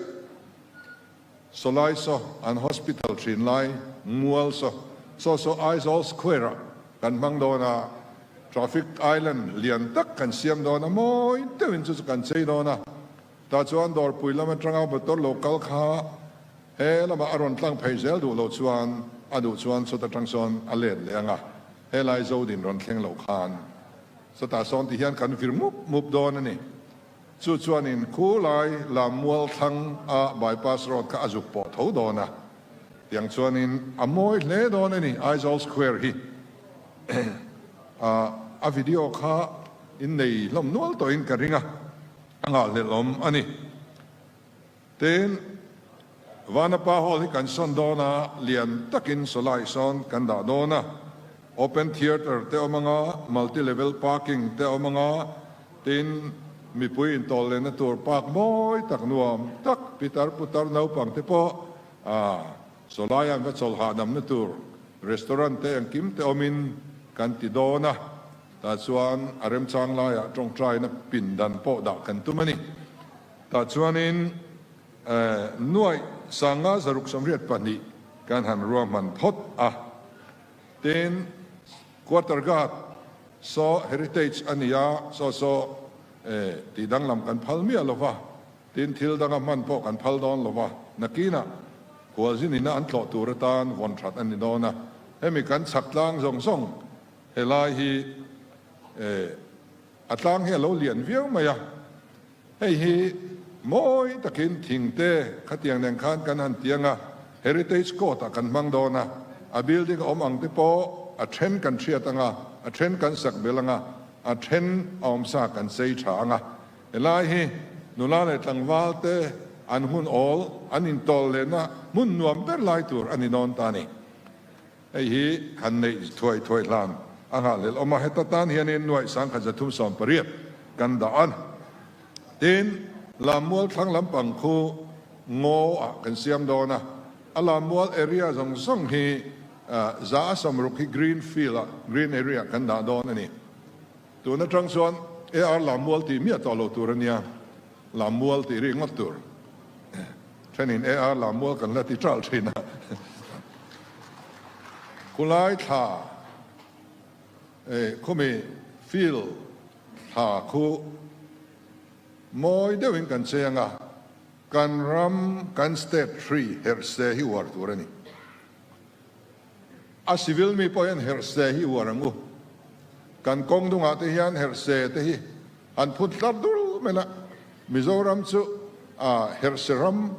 Sawlai saw an hospital thin lai mual saw saw saw Aizawl square ah kan hmang dawn a, traffic island lian tak kan siam dawn a, mawi deuhin chu chu kan chei dawn a, tah chuan dawrpui lam atanga motor lo kal kha he lamah a rawn tlang phei zel duh loh chuan a duh chuan chawt atang sawn a let leh ang a, helai Zodin rawn thleng loh khan chawtah sawn ti hian kan vir mup mup dawn a ni. Chu chuanin khulai Lammual thlang a bypass road kha a zuk pawh tho dawn a, tiang chuanin a mawi hle dawn a ni Aizawl Square hi. A video kha in nei hlawm nual tawhin ka ring a, a nghahhlelh awm a ni. Tin, Vanapa Hall hi kan sawn dawn a, lian takin sawlai sawn kan dah dawn a. Open Theatre te awm anga, Multi Level Parking te awm anga, tin, mipui intawl lehna tur park mawi tak nuam tak pitar putar naupang te pawh sawlai an va chawl hahdamna tur restaurant te engkim te awmin kan ti dawn a. Tah chuan a remchang laiah tawngtaina pindan pawh dah kan tum a ni. Tah chuanin nuaih sanga 682 kan han ruahman phawt a. Tin, Quarter Guard saw heritage a ni a, saw saw tih danglam kan phal miah lo va, tin thil danga hman pawh kan phal dawn lo va, nakinah khualzinina an tlawh tur atan vawn that a ni dawn a. Hemi kan chhak tlang zawng zawng helai hi a tlang hi a lo lian viau mai a. Hei hi mawi takin thing te khatiang nen khan kan han tiang a, Heritage Court ah kan hmang dawn a, a building awm ang te pawh a then kan hriat ang a, a then kan sak bel ang a, a then a awmsa kan chei tha ang a. Helai hi nula leh tlangval te an hun awl an intawl lehna hmun nuam ber lai tur a ni dawn ta a ni. Hei hi han neih thuai thuai hlan a nghahhlelh awm a, heta tan hianin nuaih 1318 kan dah a. Tin, Lammual thlang lampang khu ngaw ah kan siam dawn a, a Lammual area zawng zawng hi 160 hi green field ah, green area ah kan dah dawn a ni. Tun atang chuan AR Lammual tih miah tawh lo tur a nia, Lammual tih rik ngawt tur. Thenin AR Lammual kan la ti ṭalh ṭhin a. Khulai thla khumi field thla khu mawi deuhin kan cheng a, kan ram kan state hri herh se hi uar tur a ni. A civil mi pawh hian herh se hi uar ang u. Kan kawng dungah te hian herh se te hi an phut tlar dul mai la. Mizoram chu a herh se ram,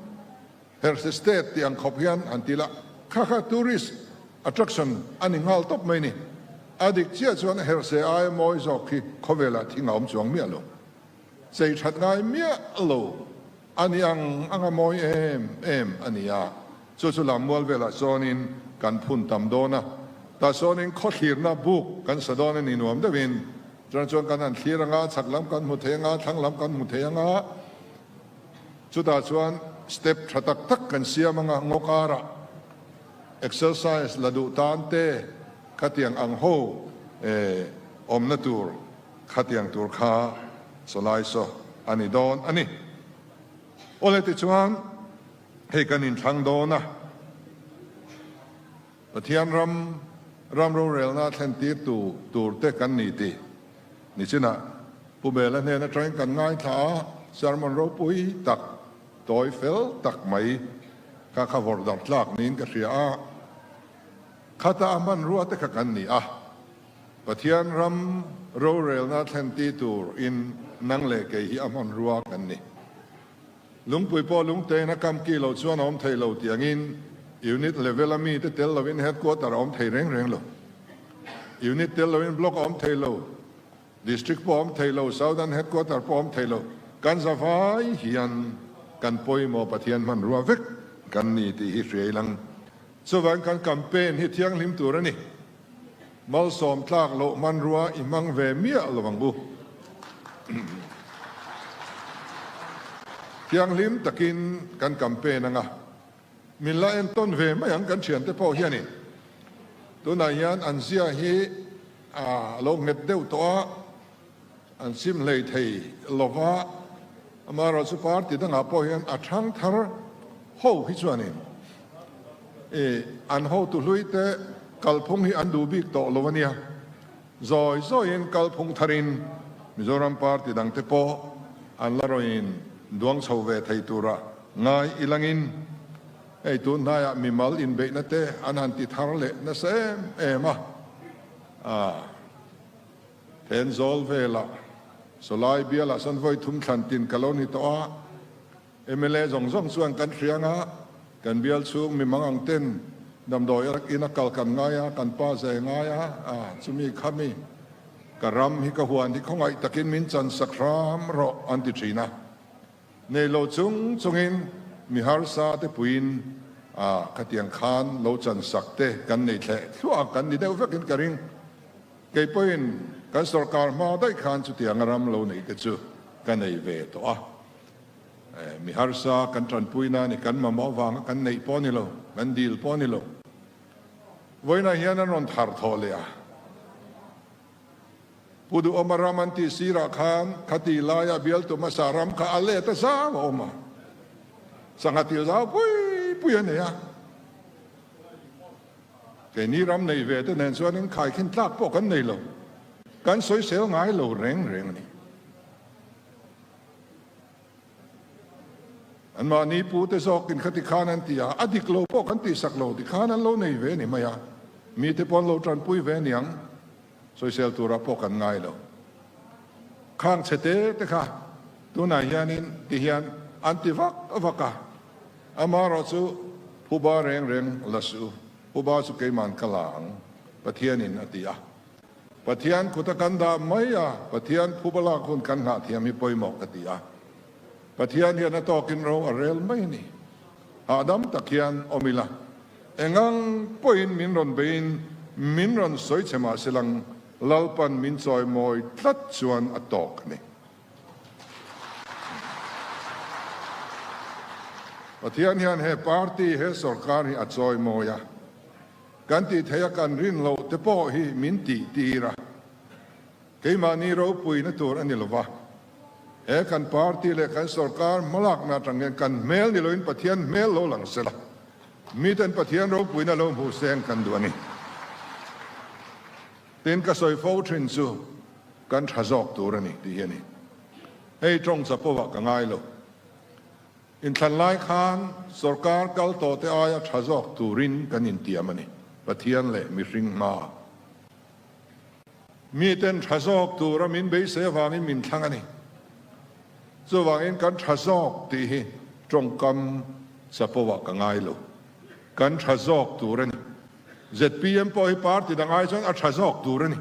herh se state tih ang khawp hian han ti la, kha kha tourist attraction a ni nghal tawp mai ni. A dik chiah chuan herh se aia mawi zawk hi khawvelah thing a awm chuang miah lo. Chei that ngai miah lo a ni ang ang a mawi em em a ni a, chu chu lammual velah sawnin kan phun tam dawn a, tah sawnin khawthlirna buk kan sa dawn a ni nuam deuhin, chuan chuan kan han thlir anga chhak lam kan hmu thei anga thlang lam kan hmu thei anga, chutah chuan step tha tak tak kan siam anga ngaw karah exercise la duh tan te khatiang ang ho awmna tur. Khatiang tur kha sawlai saw a ni dawn a ni. Awle tichuan hei kan inthlang dawn a, Pathian ram ram rorelna thlen tir tu tur te kan ni tih nichinah Pu Bela hnen atangin kan ngaithla a, sermon ropui tak, tawi fel tak mai kha kha vawrh darh tlak niin ka hria a, khata a hmanrua te kha kan ni a. Pathian ram rorelna thlen ti tur in nang leh kei hi a hmanrua kan ni. Lungpui pawh lungtein a kam ki loh chuan a awm thei lo tih angin unit level a mi te tel lovin headquarter a awm thei reng reng lo. Unit tel lovin block a awm thei lo, district pawh a awm thei lo, southern headquarter pawh a awm thei lo. Kan zavai hian kan pawimawh Pathian hmanrua vek kan ni tih hi hria ilang. Chuvangin kan campaign hi thianghlim tur a ni. Malsawm tlak loh hmanrua i hmang ve miah lo ang u. Thianghlim takin kan campaign anga min la entawn ve mai ang kan thiante pawh hianin tunah hian an zia hi a lo nghet deuh tawh a, an sim hlei thei lova, amaherawhchu party dangah pawh hian a thang thar ho hi chuanin i an hotu hlui te kalphung hi an duh bik tawh lo a nia. Zawi zawiin kalphung tharin Mizoram party dangte pawh an la rawn duang chho ve thei tura ngai ilangin hei tun hnaiah mimal inbeihna te an han ti thar leh nasa em em a. Thenzawl velah Sawlai bialah sawn vawi thum thlan tin ka lo ni tawh a, mla zawng zawng chuan kan hriang a, kan bial chhung mi mang ang ten damdawi in a kal kan ngai a, kan pa zai ngai a, a chumi khami ka ram hi ka huan hi khawngaih takin min chan sak hram rawh an ti thin a, nei lo chung chungin mi harsa te puiin a khatiang khan lo chan sak te kan nei thleh thluah a kan ni deuh vekin ka ring. Kei pawhin kan sorkar hma daih khan chutianga ram lo neih te chu ka nei ve tawh a. Mi harsa kan tanpuina ni kan mamawh avanga kan neih pawh a ni lo, kan dil pawh a ni lo. Vawiinah hian an rawn thar thawh leh a. Pu Duhawma ram an tih sirah khan khati laia bialtu hmasa ram kha a let a zau a awm a. Sangha til zau pui pui a nei a. Keini ram nei ve te nen chuan in khaikhin tlak pawh kan nei lo, kan sawisel ngai lo reng reng a ni. Anmahni pu te zawkin khati khan an ti a, a dik lo pawh kan tihsak lo ti khan an lo nei ve ni mai a, mite pawh an lo tanpui ve niang, sawisel turah pawh kan ngai lo. Khang chhe te te kha tunah hianin ti hian an ti vak vak a. Amaherawh chu phuba reng reng la suh u, phuba chu keiman ka la ang, Pathianin a ti a. Pathian kut a kan dah mai a, Pathian phuba lak hun kan nghah thiam hi pawimawh ka ti a. Pathian hian a tawkin ro a rel mai a ni. Hahdam tak hian awm ila, engang pawhin min rawn beiin min rawn sawi che mah se lang Lalpan min chawimawi tlat chuan a tawk a ni. Pathian hian he party, he sorkar hi a chawimawi a. Kan tih theih a kan rin loh te pawh hi min tih tir a. Keimahni ropuina tur a ni lo va. He kan party leh kan sorkar hmalakna atang hian kan hmel ni loin Pathian hmel lo lang sela, miten Pathian ropuina lo hmuh seng kan duh a ni. Tin, ka sawi fo thin chu kan tha zawk tur a ni tih hi a ni. Hei tawng chapo ah ka ngai lo. Inthlan lai khan sorkar kal tawh te aia tha zawk turin kan intiam a ni, Pathian leh mihring hmaah. Miten tha zawk tura min beisei avangin min thlang a ni. Chuvangin kan tha zawk tih hi tawngkam chapo ah ka ngai lo. Kan tha zawk tur a ni. Zpm pawh hi party dang ai chuan a tha zawk tur a ni.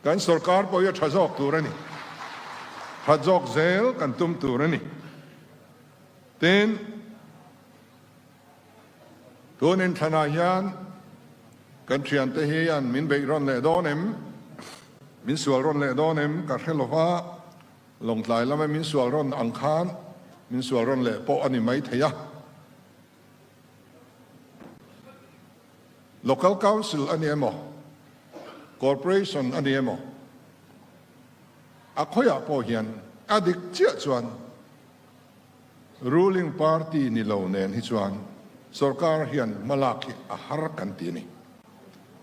Kan sorkar pawh hi a tha zawk tur a ni. That zawk zel kan tum tur a ni. Tin, tun inthlanah hian kan thiante hian min beih rawn leh dawn em, min sual rawn leh dawn em ka hre lo va, Lawngtlai lama min sual rawn ang khan min sual rawn leh pawh a ni maithei a. Local Council a ni emaw, Corporation a ni emaw, a khawiah pawh hian a dik chiah chuan Ruling Party ni lo nen hi chuan sorkar hian hmalak hi a har kan ti a ni.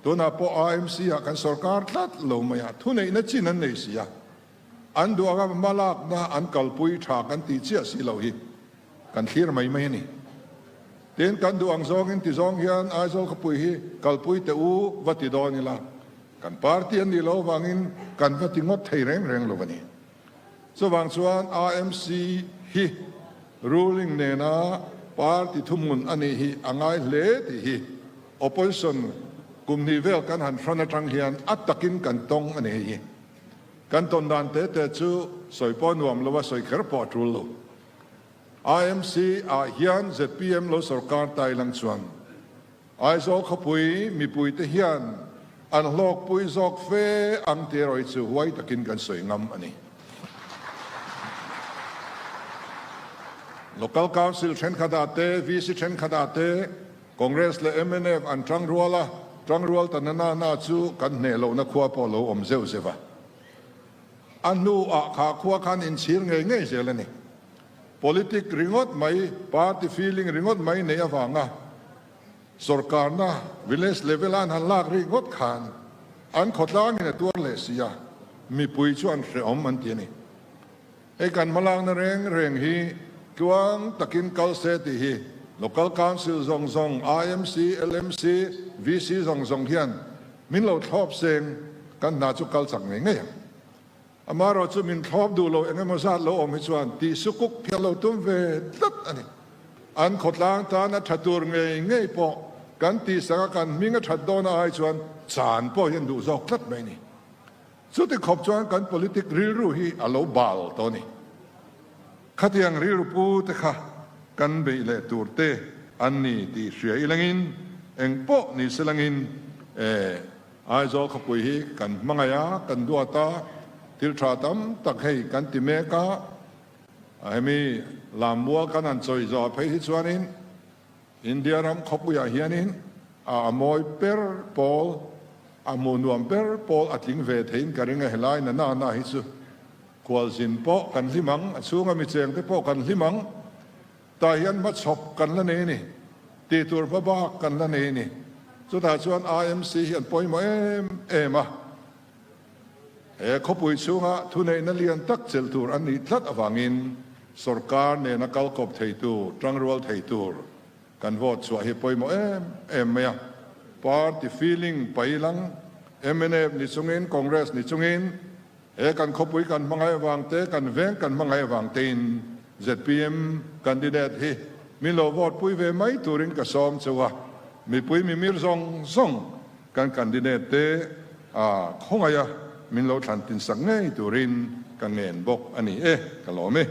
Tunah pawh AMC ah kan sorkar tlat lo mai a, thuneihna chin an nei si a, an duh anga hmalakna an kalpui tha kan tih chiah si lo hi kan thlir mai mai a ni. Tin, kan duh ang zawngin ti zawng hian Aizawl khawpui hi kalpui teh u va ti dawn ila, kan party an nih loh avangin kan va ti ngawt thei reng reng lo a ni. Chuvang chuan AMC hi ruling nena party thuhmun a nih hi a ngai hle tih hi opposition kum hnih vel kan han hran atang hian a takin kan tawng a ni hei hi. Kan tawn dan te te chu sawi pawh nuam lo a, sawi kher pawh a tul lo. AMC ah hian zpm lo sorkar ta ilang chuan Aizawl khawpui mipui te hian an hlawkpui zawk fe ang tih erawh hi chu huai takin kan sawi ngam a ni. Local Council thenkhat ah te, VC thenkhat ah te Congress leh mnf an tangrual a, tangrual ta na na na chu kan hneh lohna khua pawh lo awm zeuh zeuh a. A hnu ah kha khua khan inchhir ngei ngei zel a ni. Politic ringawt mai, party feeling ringawt mai neih avanga sorkarna village level a an han lak rik ngawt khan an khawtlangin a tuar leh si a, mipui chu an hrehawm an ti a ni. Hei kan hmalakna reng reng hi tluang takin kal se tih hi Local Council zawng zawng, IMC, LMC, VC zawng zawng hian min lo thlawp seng kan hna chu kal chak ngei ngei ang. Amaherawh chu min thlawp duh lo eng emaw zat lo awm hi chuan tih sukuk phiah lo tum ve tlat a ni. An khawtlang tan a tha tur ngei ngei pawh kan tihsak a kan hming a that dawn a ai chuan chan pawh hian duh zawk tlat mai a ni. Chuti khawp chuan kan politic rilru hi a lo bal tawh a ni. Khatiang rilru pu te kha kan beih leh tur te an ni tih hria ilangin eng pawh ni se langin e. Aizawl khawpui hi kan hmangaih a, kan duat a, thil tha tam tak hei kan ti mek a, hemi Lammual kan han chawi zawh phei hi chuanin India ram khawpuiah hianin a mawi ber pawl, a hmuh nuam ber pawl a tling ve theiin ka ring a, helai na na na hi chu khualzin pawh kan hlim ang, a chhunga mi chengte pawh kan hlim ang. Tah hian hmachhawp kan la nei a ni, tih tur hma bak kan la nei a ni. Chutah chuan IMC hi an pawimawh em em a, he khawpui chhunga thuneihna lian tak chelh tur an nih tlat avangin sorkar nena kal kawp thei tur, tangrual thei tur kan vote chhuah hi pawimawh em em mai a. Party feeling pailang, mnf ni chungin, Congress ni chungin, He kan khawpui kan hmangaih avang te, kan veng kan hmangaih avang tein zpm candidate hi min lo vote pui ve mai turin ka sawm cheu a, mipui mimir zawng zawng kan candidate te a khawngaih a min lo thlan tin sak ngei turin ka ngen bawk a ni e, ka lawm e.